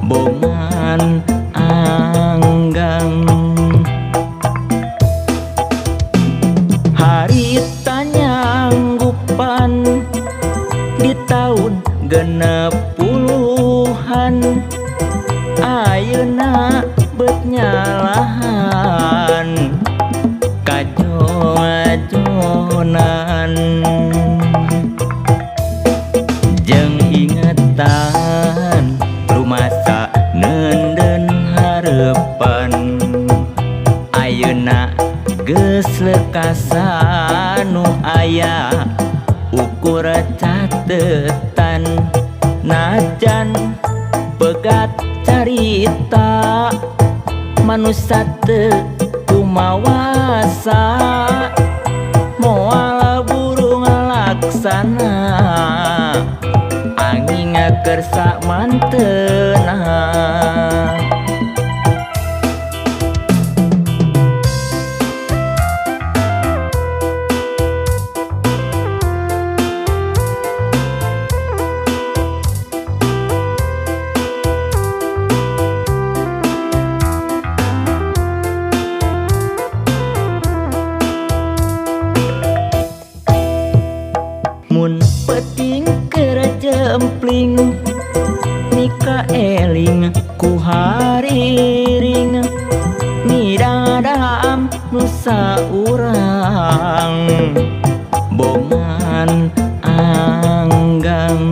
Bongan anggang. Harita nyanggupan di tahun 60-an, ayeuna bet nyalahan kajoajonan. Jeung ingetan rumasa neundeun hareupan, ayeuna geus lekasan nu aya ukur catetan. Najan pegat carita manusa teu kumawasa, moal burung laksana angin kersa mantena. Mun peuting keur jempling mika eling ku hariring, midadam nu saurang bongan anggang.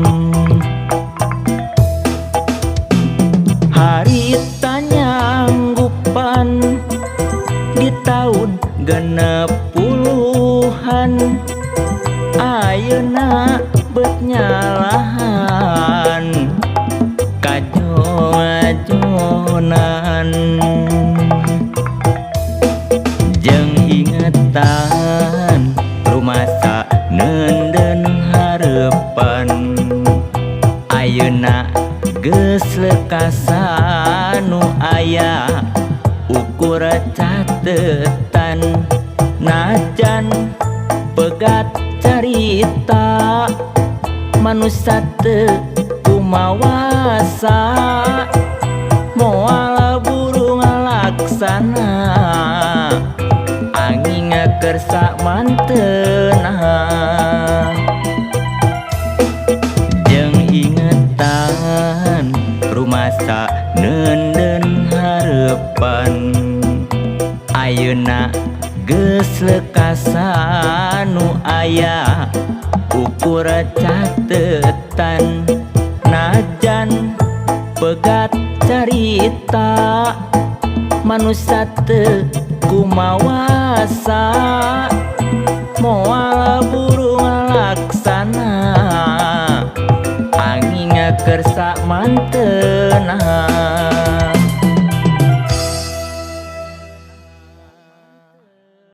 Harita nyanggupan di tahun 60-an, ayeuna bet nyalahan kajoajonan. Jeung ingetan rumasa neundeun hareupan, ayeuna geus lekasan nu aya ukur catetan. Najan pegat carita manusa teu kumawasa, moal burung laksana angin kersa mantena. Jeung ingetan rumasa neundeun hareupan, ayeuna geus lekasan nu aya ukur catetan. Najan pegat carita manusa teu kumawasa, moal burung laksana angin kersa mantena.